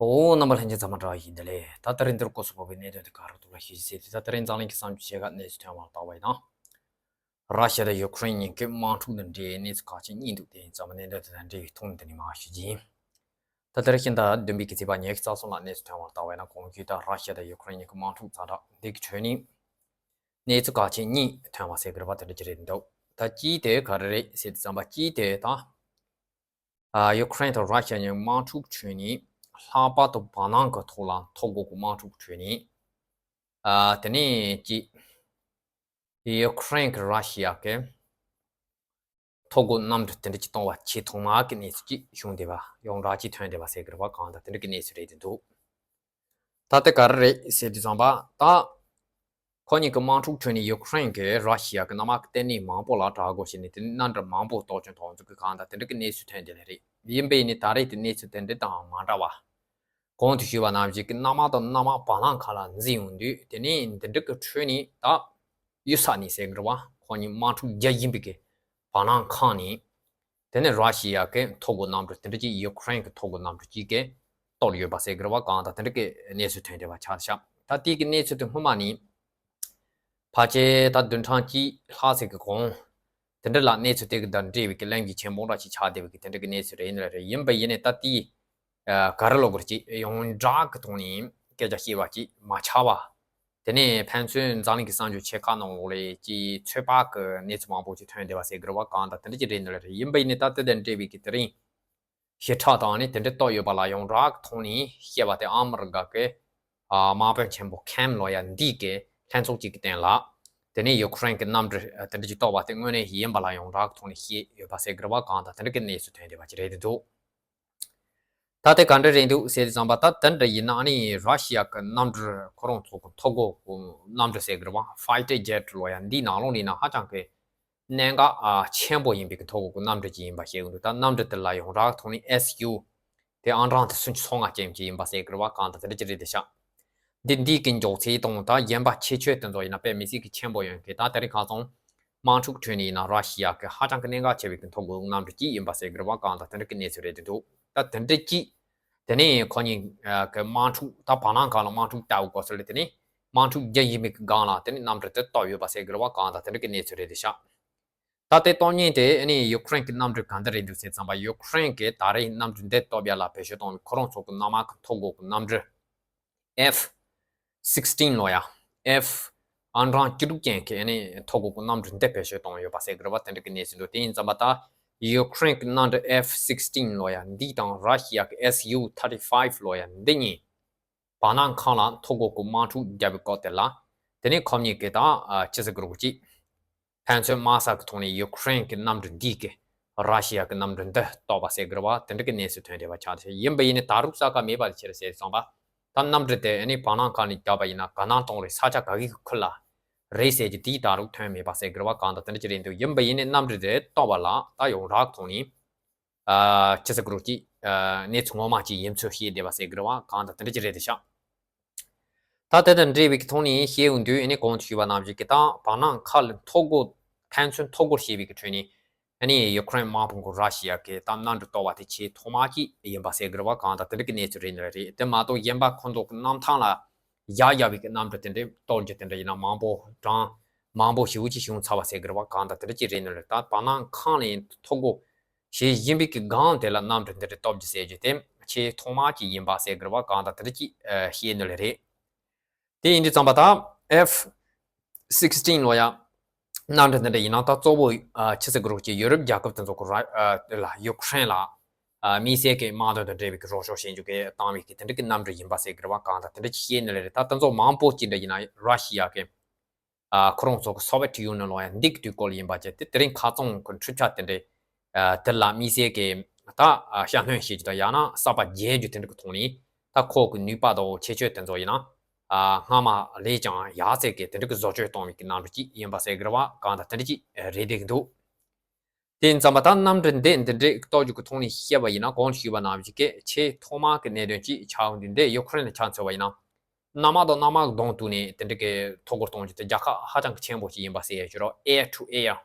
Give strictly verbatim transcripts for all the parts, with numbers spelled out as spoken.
ཨོ། རྣམ་པ་ལྷན་རྒྱས་ཚང་མ་བཀྲ་ཤིས་བདེ་ལེགས། ད་ད་རིང་འདིར་སྐོར་སུ་བབས་པའི་གནད་དོན་དེ་ག་རེ་འདུག་ལ་ཞུ་ཞིག་ཟེར་དུས། ད་ད་རིང་འཛམ་གླིང་གི་གསར་འགྱུར་ཆེ་ཁག་གནས་ཚུལ་ཐོན་པར་བལྟ་བ་ཡིན་ན། ར་ཤི་ཡ་དང་ཡུ་ཁུ་རེན་གཉིས་ཀྱི་དམག་འཁྲུག་དང་འབྲེལ་གནས་ཚུལ་ཁག་ཅིག་རྙེད་འདུག་དེ་ཡིན་ཙང་མ་གནད་དོན་དེ་དང་འབྲེལ་བའི་ཐོག་ནས་འདི་ནས་མར་ཞུ་རྒྱུ་ཡིན། ད་ད་རིང་ཕྱི་ཟླ་བདུན་པའི་གི་ཚེས་པ་ཉི་ཤུ་རྩ་གསུམ་ལ་གནས་ཚུལ་ཐོན་པར་བལྟ་བ་ཡིན་ན། གོང་ཞུས་ལྟར་ར་ཤི་ཡ་དང་ཡུ་ཁུ་རེན་གཉིས་ཀྱི་དམག་འཁྲུག་ཛ་དྲག་འདི་གི་ཁྲོད་ནས། གནས་ཚུལ་ཁག་ཅིག་གཉིས་ཐོན་པ་ཟེར་གི་རེད་པ། དེ་འདྲ་ཅིག་རེད་འདུག་ད་གཅིག་དེ་ག་རེ་རེད་ཟེར་དུས་ཙམ་པ། གཅིག་དེ་ད། ཨ། ཡུ་ཁུ་རེན་དང་ར་ཤི་ཡ་གཉིས་དམག་འཁྲུག་ཁྲོད་ནས་ལྷག་པར་དུ་བར་སྣང་གི་ཐོག་ལ་མཐོ་སྒང་གི་དམག་འཁྲུག་ཁྲོད་ནས། ཨ། དེ་ནས་ཅིག་ཡུ་ཁུ་རེན་གྱིས་ར་ཤི་ཡ་གི་མཐོ་སྒང་གནམ་གྲུ་དེ་འདྲ་ཅིག་གཏོར་བ་ཆེས་ཐོག་མ་གི་གནས་ཚུལ་ཅིག་བྱུང་བསྡད་པ། ཡོངས་གྲགས་ཅིག་ཐོན་བསྡད་པ་ཟེར་གི་རེད་པ། གང་ལྟར་དེ་འདྲ་གི་གནས་ཚུལ་རེད་འདུག་ད་དེ་ག་རེ་རེད་ཟེར་དུས་ཙམ་པ། ད་ཁོ་གཉིས་ཀྱི་དམག་འཁྲུག་ཁྲོད་ནས་ཡུ་ཁུ་རེན་གྱིས་ར་ཤི་ཡ་གི་གནམ་དམག་གི་ལྟེ་གནས་མང་པོ་ལ་དྲག་རྒོལ་བྱས་ནས། དེ་ནས་གནམ་གྲུ་མང་པོ་གཏོར་སྐྱོན་གཏོང་ཚུལ་གྱི་གང་ལྟར་དེ་འདྲ་གི་གནས་ཚུལ་ཐོན་བསྡད་ལེ་རེད། ཡིན་པ་ཡིན་ནའི་ད་རེས་ཀྱི་གནས་ཚུལ་དེ་འདྲ་དང་མ་འདྲ་བ། གོང་དུ་ཞུས་པ་ནང་བཞིན་གྱི་གནམ་དམག་དང་གནམ་དམག་བར་སྣང་ཁག་ལ་འཛིང་ཡོང་དུས། དེ་ནས་འདི་འདྲ་གི་ཁྲོད་ནས་ད་གཡུལ་ས་ནས་ཟེར་གི་རེད་པ། ཁོ་གཉིས་དམག་འཁྲུག་རྒྱག་བཞིན་པའི་གི་བར་སྣང་ཁག་ནས། དེ་ནས་ར་ཤི་ཡ་གི་མཐོ་སྒང་གནམ་གྲུ་དེ་འདྲ་ཅིག་ཡུ་ཁུ་རེན་གྱི་མཐོ་སྒང་གནམ་གྲུ་གཅིག་གིས་གཏོར་ཡོད་པ་ཟེར་གི་རེད་པ། གང་ལྟར་དེ་འདྲ་གི་གནས་ཚུལ་ཐོན་བསྡད་པ་ཆགས་བཞག་ད་དེ་གི་གནས་ཚུལ་དེ་སྔོན་མ་ནས་ཕལ་ཆེར་ད་བདུན་ཕྲག་གཅིག་ལྷག་ཙམ་གྱི་གོང་། དེ་འདྲ་ལ་གནས་ཚུལ་དེ་གི་དང་འབྲེལ་བའི་གི་གླེང་རྒྱུ་ཆེན་པོ་འདྲ་ཞིག་ཆགས་བསྡད་པའི་གི་དེ་འདྲ་གི་གནས་ཚུལ་རེད། ཡིན་ནའི་རེད། ཡིན་པ་ཡིན་ནའི་ད་དེ། ཨ། ག་རེ་ལབ་དགོས་རེད། ཅིག་ཡོངས་གྲགས་ཀྱི་ཐོག་ནས་སྐད་ཆ་བཤད་པ་ཅིག་མ་ཆགས་པ། དེ་ནས་ཕན་ཚུན་འཛམ་གླིང་གི་གསར་འགྱུར་ཆེ་ཁག་ནང་ལོགས་ལ་ཅིག་ཚོད་དཔག་གི་གནས་ཚུལ་མང་པོ་ཅིག་ཐོན་བསྡད་པ་ཟེར་གི་རེད་པ། གང་ལྟར་དེ་འདྲ་ཅིག་རེད། ཡིན་ནའི་རེད། ཡིན་པ་ཡིན་ནའི་ད་དེ་དང་འབྲེལ་བའི་གི་དེ་རིང་ཞི་དྲག་དང་ནི་དེ་འདྲ་གཏོར་ཡོད་པ་ལ་ཡོངས་གྲགས་ཀྱི་ཐོག་ནས་བཤད་པ་དེ། ཨ་མི་རི་ཀ་གི། ཨ། དམག་དཔོན་ཆེན་པོ་ཁེམ་ལོ་ཡ་འདི་གི་ལྷན་ཚོགས་ཅིག་གི་སྟེང་ལ། དེ་ནས་ཡུ་ཁུ་རེན་གྱི་གནམ་གྲུ་དེ་འདྲ་ཅིག་གཏོར་བ་དེ་དངོས་གནས་ཡིན་པ་ལ་ཡོངས་གྲགས་ཀྱི་ཐོག་ནས་བཤད་ཡོད་པ་ཟེར་གི་རེད་པ། གང་ལྟར་དེ་འདྲ་གི་གནས་ཚུལ་ཐོན་བསྡད་པ་ཅིག་རེད་འདུག་ད་དེ་ག་འདྲ་རེད་འདུག་ཟེར་དུས་ཙམ་པ། ད་དེ་འདྲ་ཡིན་ན་ནི་ར་ཤི་ཡ་གི་གནམ་གྲུ། ཁོ་རང་ཚོ་གི་མཐོ་སྒང་གི་གནམ་གྲུ་ཟེར་གི་རེད་པ། ཕའི་ཊར་ཇེཊ་ལོ་ཡ་འདི་ནང་ལོགས་ནས་ན་ཧ་ཅང་གི་གནད་འགག་ཨ་ཆེན་པོ་ཡིན་པའི་གི་མཐོ་སྒང་གི་གནམ་གྲུ་ཅིག་ཡིན་པ་ཤེས་ཀྱི་འདུག་ད་གནམ་གྲུ་དེ་ལ་ཡོངས་གྲགས་ཐོག་ནས་ཨེས་ཡུ་དེ་ཨང་གྲངས་དེ་སུམ་ཅུ་སོ་ལྔ་ཅན་ཅིག་ཡིན་པ་ཟེར་གི་རེད་པ། གང་ལྟར་དེ་འདྲ་ཅིག་རེད་བསྡད་ཤག་འདི་འདི་གི་མགྱོགས་ཚད་དང་ད་གཞན་པ་ཁྱད་ཆོས་དེ་ཚོ་ཡིན་ན་དཔེ་མི་སྲིད་ཀྱི་ཆེན་པོ་ཡོད་མཁན། ད་དེ་རིང་ཁ་སང་དམག་འཁྲུག་ཁྲོད་ནས་ཡིན་ན་ར་ཤི་ཡ་གི་ཧ་ཅང་གི་གནད་འགག་ཆེ་བའི་གི་མཐོ་སྒང་གནམ་གྲུ་གཅིག་ཡིན་པ་ཟེར་གི་རེད་པ། གང་ལྟར་དེ་འདྲ་གི་གནས་ཚུལ་རེད་བསྡད་འདུག་ད་དེ་འདྲ་གཅིག་དེ་ནས་ཁོ་གཉིས་ཀྱི་དམག་འཁྲུག་ད་བར་སྣང་ཁག་ལ་དམག་འཁྲུག་ལྟ་བུ་སྐོར་ཟེར་ལེ། དེ་ནས་དམག་འཁྲུག་རྒྱག་བཞིན་པའི་གི་སྒང་ལ་དེ་ནས་གནམ་གྲུ་དེ་གཏོར་ཡོད་པ་ཟེར་གི་རེད་པ། གང་ལྟར་དེ་འདྲ་གི་གནས་ཚུལ་རེད་བསྡད་ཤག་ད་དེ་གཏོར་མཁན་དེ་ཨ་ནི་ཡུ་ཁུ་རེན་གྱི་གནམ་གྲུ་ག་འདྲ་རེད་འདུག་ཟེར་དུས་ཙམ་པ། ཡུ་ཁུ་རེན་གྱིས་ད་རེས་གནམ་གྲུ་འདི་གཏོར་ཡ་ལ་བེད་སྤྱོད་གཏོང་བའི་ཁོ་རང་ཚོ་གི་གནམ་དམག་གི་མཐོ་སྒང་གི་གནམ་གྲུ། ཨེཕ་སིག་སི་ཊིན་ལོ་ཡ། ཨེཕ་ཨང་གྲངས་བཅུ་དྲུག་ཅན་གྱི་ཨ་ནི་མཐོ་སྒང་གི་གནམ་གྲུ་འདི་བེད་སྤྱོད་གཏོང་ཡོད་པ་ཟེར་གི་རེད་པ། དེ་འདྲ་གི་གནས་ཚུལ་འདུག་དེ་ཡིན་ཙམ་པ་ད་ཡུ་ཁུ་རེན་གྱི་གནམ་གྲུ་ཨེཕ་སིག་སི་ཊིན་ལོ་ཡ་འདི་དང་ར་ཤི་ཡ་གི་ཨེས་ཡུ་ཐར་ཊི་ཕའིབ་ལོ་ཡ་འདི་གཉིས་བར་སྣང་ཁག་ལ་མཐོ་སྒང་གི་དམག་འཁྲུག་བརྒྱབ་པའི་སྐོར་དེ་ལ། དེ་ནས་ཁོ་གཉིས་ཀྱིས་ད་ཨ་ཅི་ཟེར་དགོས་རེད་ཅིག་ཕན་ཚུན་དམག་ས་གི་ཐོག་ནས་ཡུ་ཁུ་རེན་གྱི་གནམ་གྲུ་འདི་གིས་ར་ཤི་ཡ་གི་གནམ་གྲུ་འདི་གཏོར་བ་ཟེར་གི་རེད་པ། དེ་འདྲ་གི་གནས་ཚུལ་ཐོན་བསྡད་པ་ཆགས་བསྡད། ཡིན་པ་ཡིན་ནའི་ད་རུང་གསལ་ཁ་མེད་པ་ལས་ཆེ་རེད་ཟེར་སོང་པ། ད་གནམ་གྲུ་དེ་ཨ་ནི་བར་སྣང་ཁག་ནས་བརྒྱབ་པ་ཡིན་ན་ག་ན་གཏོང་རེད། ས་ཆ་ག་གི་ཁུལ་ལ་རེད་ཟེར་གྱི་དེ་ད་རུང་ཐོན་མེད་པ་ཟེར་གི་རེད་པ། གང་ལྟར་དེ་འདྲ་ཅིག་རེད་འདུག་ཡིན་པ་ཡིན་ནའི་གནམ་གྲུ་དེ་གཏོར་བ་ལ་ད་ཡོངས་གྲགས་ཐོག་ནས། ཨ་ཅི་ཟེར་དགོས་རེད་ཅིག་ཨ་གནས་ཚུལ་ངོ་མ་ཅིག་ཡིན་ཚུལ་བཤད་བསྡད་པ་ཟེར་གི་རེད་པ། གང་ལྟར་དེ་འདྲ་ཅིག་རེད་བསྡད་ཤག་ད་དེ་དང་འབྲེལ་བའི་གི་ཐོག་ནས་བཤད་ཡོང་དུས་ཨ་ནི་གོང་དུ་ཞུས་པ་ནང་བཞིན་གྱི་ད་བར་སྣང་ཁག་ལ་མཐོ་སྒང་ཕན་ཚུན་མཐོ་སྒང་བྱས་པའི་གི་ཁྲོད་ནས་ཨ་ནི་ཡུ་ཁུ་རེན་དམག་དཔུང་གིས་ར་ཤི་ཡ་གི་ད་གནམ་གྲུ་གཏོར་བ་དེ་ཆེས་ཐོག་མ་ཅིག་ཡིན་པ་ཟེར་གི་རེད་པ། གང་ལྟར་དེ་འདྲ་གི་གནས་ཚུལ་རེད་ནི་རེད། དེ་མ་གཏོགས་གཞན་པ་ཁོང་ཚོ་གི་གནམ་ཐང་ལ་ཡར་བཞག་པའི་གི་གནམ་གྲུ་དེ་འདྲའི་གཏོར་རྒྱུ་དེ་འདྲ་ཡིན་ན་མང་པོ་གྲངས་མང་པོ་ཞེ་པོ་ཅིག་བྱུང་ཚར་བ་ཟེར་གི་རེད་པ། གང་ལྟར་དེ་འདྲ་ཅིག་རེད་ནི་རེད། ད་བར་སྣང་ཁག་ལ་མཐོ་སྒང་བྱེད་བཞིན་པའི་གི་སྒང་དེ་ལ་གནམ་གྲུ་འདི་འདྲ་གཏོར་རྒྱུ་ཟེར་རྒྱུ་དེ་ཆེས་ཐོག་མ་ཅིག་ཡིན་པ་ཟེར་གི་རེད་པ། གང་ལྟར་དེ་འདྲ་ཅིག་ཨ་བཤད་ནི་ལེ་རེད། དེ་ཡིན་དུས་ཙམ་པ་ད་ཨེཕ་སིག་སི་ཊིན་ལོ་ཡ་གནམ་གྲུ་འདི་འདྲ་ཡིན་ན་ད་གཙོ་བོ་ཨ་ཅི་ཟེར་དགོས་རེད་ཅིག་ཡུ་རོབ་རྒྱལ་ཁབ་དེ་ཚོ་གི་ར་ཨ་དེ་ལ་ཡུ་ཁུ་རེན་ལ་ཨ་དམིགས་བསལ་གྱི་དམག་དོན་དང་འབྲེལ་བའི་གི་རོགས་སྐྱོར་བྱེད་རྒྱུ་གི་བཏང་བའི་གི་དེ་འདྲ་གི་གནམ་གྲུ་ཡིན་པ་ཟེར་གི་རེད་པ། གང་ལྟར་དེ་འདྲ་ཅིག་བཤད་ནི་ལེ་རེད། ད་དེ་ཚོ་མང་པོ་ཅིག་འདྲ་ཡིན་ན་ར་ཤི་ཡ་གི་ཨ་ཁོ་རང་ཚོ་གི་སོ་ཝེཊ་ཡུ་ནི་ཡན་ལོ་ཡ་འདི་གི་དུས་སྐབས་ལ་ཡིན་པ་བྱས་ཏེ། དེ་རིང་ཁ་སང་གི་འཕྲུལ་ཆས་དེ་འདྲའི་ཨ་དེ་ལ་དམིགས་བསལ་གྱི་ད་ཨ་ཞབས་བརྟན་བྱེད་རྒྱུ་དང་ཡང་ན་གསར་པ་རྒྱག་རྒྱུ་དེ་འདྲ་གི་ཐོག་ནས་ད་ཁོ་གི་ནུས་པ་དང་ཁྱད་ཆོས་དེ་ཚོ་ཡིན་ན་ཨ་སྔ་མ་ལས་ཀྱང་ཡག་ཚད་ཀྱི་དེ་འདྲ་གི་བཟོ་བཅོས་གཏོང་བའི་གི་གནམ་གྲུ་ཅིག་ཡིན་པ་ཟེར་གི་རེད་པ། གང་ལྟར་དེ་འདྲ་ཅིག་རེད་བསྡད་ཀྱི་འདུག་དེ་ཡིན་ཙམ་པ་ད་གནམ་གྲུ་འདི་འདི་འདྲའི་གཏོར་རྒྱུ་གི་ཐོག་ནས་བཤད་པ་ཡིན་ན། གོང་དུ་ཞུས་པ་ནང་བཞིན་གྱི་ཆེས་ཐོག་མ་གི་གནད་དོན་ཅིག་ཆགས་ཡོང་དུས། འདི་ཡུ་ཁུ་རེན་ལ་ཆ་མཚོན་པ་ཡིན་ན། གནམ་དམག་དང་གནམ་དམག་གདོང་གཏུག་ནས་དེ་འདྲ་གི་ཐོ་འགོད་གཏོང་རྒྱུ་དེ་རྒྱལ་ཁ་ཧ་ཅང་གི་ཆེན་པོ་ཞིག་ཡིན་པ་ཟེར་ཡ་ཞུ་རོགས། air to air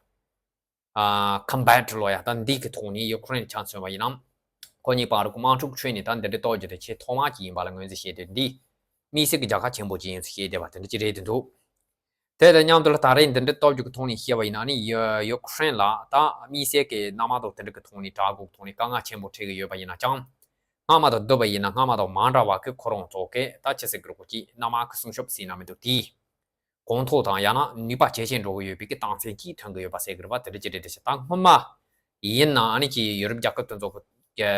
ཨ་combat ལོ་ཡ་ད་འདི་གི་ཐོག་ནས་ཡུ་ཁུ་རེན་ཆ་མཚོན་པ་ཡིན་ན། ཁོ་གཉིས་བར་གྱི་དམག་འཁྲུག་ཁྲོད་ནས་ད་འདི་འདྲའི་སྟོབས་ཀྱི་དེ་ཆེས་ཐོག་མ་ཅིག་ཡིན་པ་ལ་ངོས་འཛིན་བྱས་ཏེ། འདི་དམིགས་བསལ་གྱི་རྒྱལ་ཁ་ཆེན་པོ་ཅིག་ཡིན་ཚུལ་བཤད་བསྡད་པ་དེ་འདྲ་ཅིག་རེད་འདུག་དེ་དང་མཉམ་དུ་ལ་ད་རེས་འདི་འདྲའི་སྟོབས་ཀྱི་ཐོག་ནས་བཤད་པ་ཡིན་ན། ཨ་ནི་ཡུ་ཡུ་ཁུ་རེན་ལ་ད་དམིགས་བསལ་གྱི་མནའ་མ་དང་དེ་འདྲ་གི་ཐོག་ནས་དྲག་པོའི་ཐོག་ནས་དཀའ་ངལ་ཆེན་པོ་འཕྲད་ཀྱི་ཡོད་པ་ཡིན་ན་ཡང་། སྔ་མ་དང་བསྡུར་བ་ཡིན་ན་སྔ་མ་དང་མ་འདྲ་བ་གི་ཁོ་རང་ཚོ་གི་ད་ཅི་ཟེར་དགོས་རེད། ཁོ་ཅིག་མནའ་མ་གི་སྲུང་སྐྱོབ་ཟེར་ན་མི་འདུག་དེའི་གོང་མཐོ་དང་ཡང་ན་ནུས་པ་ཇེ་ཆེར་འགྲོ་གི་ཡོད་པའི་གི་རྟགས་མཚན་ཅིག་ཐོན་གི་ཡོད་པ་ཟེར་གི་རེད་པ། དེ་འདྲ་ཅིག་རེད་དེ་ཤག་ད་སྔོན་མ་ཡིན་ན་ཨ་ནི་ཅིག་ཡུ་རོབ་རྒྱལ་ཁབ་དེ་ཚོ་གི་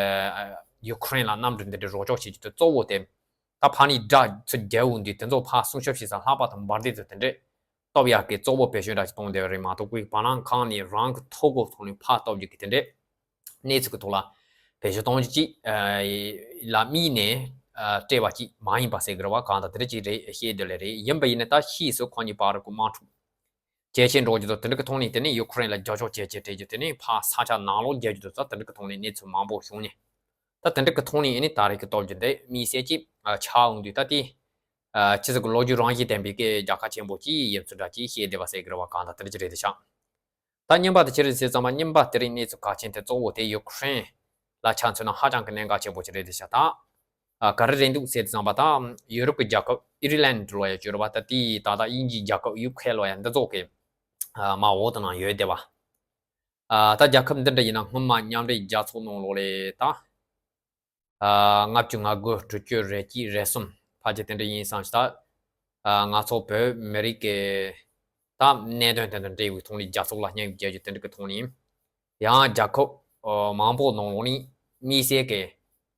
ཡུ་ཁུ་རེན་ལ་གནམ་གྲུ་འདི་འདྲའི་རོགས་སྐྱོར་བྱེད་རྒྱུ་དེ་གཙོ་བོ་དེ། ད་ཕ་ནི་དགྲ་ཚོ་རྒྱལ་པོ་འདི་དེ་ཚོ་ཕར་སྲུང་སྐྱོབ་བྱེད་ས་ལྷག་པ་དང་འབར་མདེལ་དེ་དེ་འདྲས་སྟོབས་ཡག་གི་གཙོ་བོ་བེད་སྤྱོད་འདྲ་ཞིག་གཏོང་བསྡད་པ་རེད་མ་གཏོགས། ཁོས་བར་ལམ་གང་ནས་རང་གི་ཐོ་གོ་ཐོག་ནས་ཕར་སྟོབས་ཀྱི་གི་དེ་འདྲས་གནས་ཚུལ་གི་ཐོག་ལ་བེད་སྤྱོད་གཏོང་རྒྱུ་ཅིག་ལ་དམིགས་ནས་སྤྲད་པ་ཅིག་མ་ཡིན་པ་ཟེར་གི་རེད་པ། གང་ལྟར་དེ་འདྲ་ཅིག་རེད། བཤད་དེ་ལས་རེད། ཡིན་པ་ཡིན་ན་ད་ཕྱིས་སུ་ཁོ་གཉིས་བར་གི་དམག་འཁྲུག་ཇེ་ཆེར་འགྲོ་རྒྱུ་དང་དེ་འདྲ་གི་ཐོག་ནས་དེ་ནས་ཡུ་ཁུ་རེན་ལ་རྒྱབ་སྐྱོར་ཇེ་ཆེར་སྤྲད་རྒྱུ། དེ་ནས་ཕར་ས་ཆ་ནང་ལོགས་རྒྱལ་རྒྱུ་དང་ད་དེ་འདྲ་གི་ཐོག་ནས་གནས་ཚུལ་མང་པོ་བྱུང་ནས། ད་དེ་འདྲ་གི་ཐོག་ནས་ཨ་ནི་ད་རེས་ཀྱི་སྟོབས་ཀྱི་འདི་དམིགས་བསལ་གྱི་ཆགས་འོང་དུས་ད་དེ་ཆི་ཟེར་གི་ལོ་རྒྱུས་རང་བཞིན་ལྡན་པའི་གི་རྒྱལ་ཁ་ཆེན་པོ་ཅིག་ཡིན་ཚུལ་འདྲ་ཅིག་བཤད་བསྡད་པ་ཟེར་གི་རེད་པ། གང་ལྟར་དེ་འདྲ་ཅིག་རེད་དེ་ཤག་ད་རྙིང་པ་དེ་ཅི་རེད་ཟེར་ཙམ་པ། རྙིང་པ་དེ་རིང་གནས་ཚུལ་གལ་ཆེན་དེ་གཙོ་བོ་དེ་ཡུ་ཁུ་རེན་ལ་ཆ་མཚོན་ན་ཧ་ཅང་གི་གནད་འགག་ཆེན་པོ་ཅིག་རེད་དེ་ཤག་ད་ཨ་ག་རེ་རེད་འདུག་ཟེར་ཙམ་པ། ད་ཡུ་རོབ་ཀྱི་རྒྱལ་ཁབ་ཨི་རི་ལན་ལོ་ཡ་བཅུ་རེད་པ། ད་དེའི་ད་ལྟ་དབྱིན་ཇིའི་རྒྱལ་ཁབ་ཡུ་ཁེ་ལོ་ཡ་འདི་ཚོ་གི་ཨ་མ་འོག་ཏུ་ནང་ཡོད་བསྡད་པ། ཨ་ད་རྒྱལ་ཁབ་འདི་འདྲ་ཡིན་ན་སྔོན་མ་མཉམ་འབྲེལ་རྒྱལ་ཚོགས་ནང་ལོགས་ལ་ད་ཨ་ལྔ་བཅུ་ང་དགུ་དྲུག་ཅུ་རེ་གཅིག་རེ་གསུམ་ཕལ་ཆེར་དེ་འདྲ་ཡིན་བསམ་ཞིག་ད་ཨ་ང་ཚོ་བོད་མི་རིགས་ཀྱི་ད་གནད་དོན་དེ་དང་འབྲེལ་བའི་ཐོག་ནས་རྒྱལ་ཚོགས་ལ་སྙན་ཞུ་རྒྱག་རྒྱུ་དེ་འདྲ་གི་ཐོག་ནས། ཡང་རྒྱལ་ཁབ་ཨ་མང་པོ་ནང་ལོགས་ནས་དམིགས་བསལ་གྱི་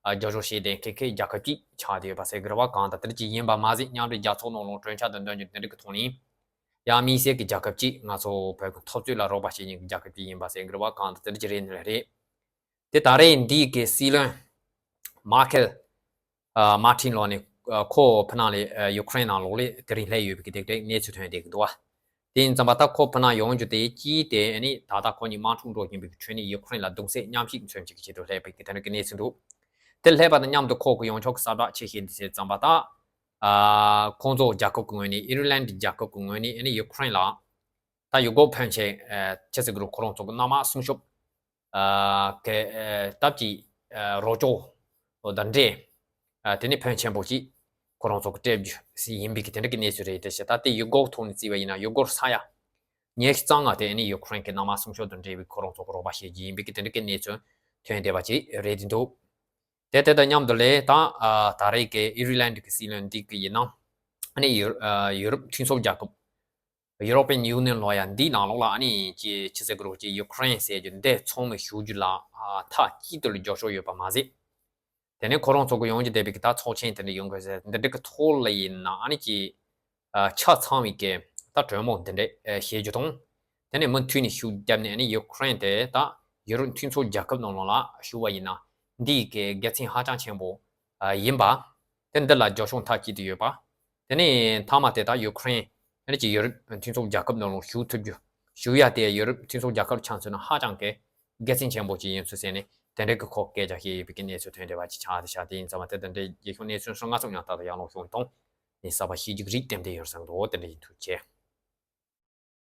ཨ་རྒྱབ་སྐྱོར་བྱེད་བསྡད་མཁན་གྱི་རྒྱལ་ཁབ་ཅིག་ཆགས་བསྡད་ཡོད་པ་ཟེར་གི་རེད་པ། གང་ལྟར་དེ་འདྲ་ཅིག་ཡིན་པ་མ་ཟད་མཉམ་འབྲེལ་རྒྱལ་ཚོགས་ནང་ལོགས་གྲོས་འཆར་དང་འདོན་རྒྱུ་དེ་འདྲ་གི་ཐོག་ནས། ཡང་དམིགས་བསལ་གྱི་རྒྱལ་ཁབ་ཅིག་ང་ཚོ་བོད་ཀྱི་འཐབ་རྩོད་ལ་རོགས་པ་བྱེད་མཁན་གྱི་རྒྱལ་ཁབ་ཅིག་ཡིན་པ་ཟེར་གི་རེད་པ། གང་ལྟར་དེ་འདྲ་ཅིག་རེད་ནི་རེད། དེ་ད་རེས་འདི་གི་སྲིད་བློན་མར་ཁེལ་ཨ་མར་ཁིན་ལོ་ནི་ཨ་ཁོ་ཕི་ནང་ལ་ཨ་ཡུ་ཁུ་རེན་ནང་ལོགས་ལ་དེ་རིང་སླེབས་ཡོད་པའི་གི་དེ་འདྲའི་གནས་ཚུལ་ཐོན་བསྡད་ཀྱི་འདུག་བ། དེ་ཡིན་ཙམ་པ་ད་ཁོ་ཕི་ནང་ཡོང་རྒྱུ་དེ་གཅིག་དེ་ནི་ད་ལྟ་ཁོ་གཉིས་དམག་འཁྲུག་འགྲོ་བཞིན་པའི་གི་ཁྲོད་ནས་ཡུ་ཁུ་རེན་ལ་གདུང་སེམས་མཉམ་སྐྱེད་མཚོན་བྱེད་ཀྱི་ཆེད་དུ་སླེབས་པའི་གི་དེ་འདྲ་གི་གནས་ཚུལ་འདུག་དེ་སླེབས་པ་དང་མཉམ་དུ་ཁོ་གི་ཡོང་ཆོག་གི་གསལ་བསྒྲགས་ཆེ་བཤད་འདི་ཟེར་ཙམ་པ་ད། ཨ་ཁོང་ཚོ་རྒྱལ་ཁབ་ཀྱི་ངོས་ནས་ཨི་རི་ལན་རྒྱལ་ཁབ་ཀྱི་ངོས་ནས་ཨ་ནི་ཡུ་ཁུ་རེན་ལ་ད་ཡུལ་སྐོར་ཕོན་ཆེན་ཨ་ཆི་ཟེར་གི་རུ་ཁོ་རང་ཚོ་གི་མནའ་མ་སྲུང་སྐྱོབ་ཨ་གི་ཨ་སྟབས་ཀྱིས་ཨ་རོགས་སྐྱོར་དང་འབྲེལ་ཨ་དེ་ནི་ཕོན་ཆེན་པོ་ཞིག་ཁོ་རང་ཚོ་གི་སྤྲད་རྒྱུ་ཡིན་པའི་གི་དེ་འདྲ་གི་གནས་ཚུལ་རེད། དེ་བཞིན་ད་ལྟའི་ཡུལ་སྐོར་ཐོག་ནས་བརྩིས་པ་ཡིན་ན་ཡུལ་སྐོར་ས་ཡ་ཉི་ཤུ་རྩ་ལྔ་དེ་ཨ་ནི་ཡུ་ཁུ་རེན་གི་མནའ་མ་སྲུང་སྐྱོབ་དང་འབྲེལ་བའི་ཁོ་རང་ཚོ་གི་རོགས་པ་བྱེད་རྒྱུ་ཡིན་པའི་གི་དེ་འདྲ་གི་གནས་ཚུལ་ཐོན་བསྡད་པ་ཅིག་རེད་འདུག་དེ་དེ་དང་མཉམ་དུ་ལས་ད་ཨ་ད་རེས་ཀྱི་ཨི་རི་ལན་གྱི་སྲིད་བློན་འདི་གི་ཡིན་ན་ཨ་ནི་ཡུ་ཨ་ཡུ་རོབ་མཐུན་ཚོགས་རྒྱལ་ཁབ་European Union ལོ་ཡ་འདིའི་ནང་ལོགས་ལ་ཨ་ནི་ཅི་ཆི་ཟེར་གི་རོ་ཅི་ཡུ་ཁུ་རེན་ཟེར་རྒྱུ་འདི་ཚང་མས་ཞུ་རྒྱུ་ལ་ཨ་མཐའ་གཅིག་ཏུ་ལ་རྒྱབ་སྐྱོར་ཡོད་པ་མ་ཟད། དེ་ནས་ཁོ་རང་ཚོ་གི་ཡོང་རྒྱུ་བསྡད་པའི་གི་ད་ཚོགས་ཆེན་དེ་འདྲ་ཡོང་དགོས་ཟེར་འདི་འདྲ་གི་ཐོག་ལ་ཡིན་ན་ཨ་ནི་ཅི་ཨ་ཆ་ཚང་བའི་གི་ད་གྲོས་མོལ་འདི་འདྲ་ཨ་བྱེད་རྒྱུ་དང་། དེ་ནས་མུ་མཐུད་ནས་ཤུགས་བརྒྱབ་ནས་ཨ་ནི་ཡུ་ཁུ་རེན་དེ་ད་ཡུ་རོབ་མཐུན་ཚོགས་རྒྱལ་ཁབ་ནང་ལོགས་ལ་ཞུགས་པ་ཡིན་ན་འདི་གི་དགེ་མཚན་ཧ་ཅང་ཆེན་པོ་ཨ་ཡིན་པ། དེ་འདི་ལ་རྒྱབ་སྐྱོར་མཐའ་གཅིག་ཏུ་ཡོད་པ། དེ་ནས་མཐའ་མ་དེ་དག་ཡུ་ཁུ་རེན་ཨ་ནི་ཅིག་ཡུ་རོབ་མཐུན་ཚོགས་རྒྱལ་ཁབ་ནང་ལོགས་ཞུགས་ཐུབ་རྒྱུ། ཞུགས་ཡ་དེ་ཡུ་རོབ་མཐུན་ཚོགས་རྒྱལ་ཁབ་ཆ་མཚོན་ན་ཧ་ཅང་གི་དགེ་མཚན་ཆེན་པོ་ཅིག་ཡིན་ཚུལ་ཟེར་ནས་དེ་འདྲའི་གི་ཁོ་སྐད་ཆ་བཤད་ཡོད་པའི་གི་གནས་ཚུལ་ཐོན་བསྡད་པ་ཅིག་ཆགས་བསྡད་ཤག་དེ་ཡིན་ཙང་མ་དེ་དེ་འདྲའི་རྒྱལ་ཁྱོན་གནས་ཚུལ་ཧྲིལ་ང་ཚོ་ཡང་ད་ལྟ་ཡར་ལངས་བྱུང་དང་ནས་གསར་པ་ཤེས་རྒྱུ་རིགས་ཏན་ཏན་ཡོད་བསམ་འདུག་དེ་འདྲ་ཡིན། ཐུགས་རྗེ་ཆེ།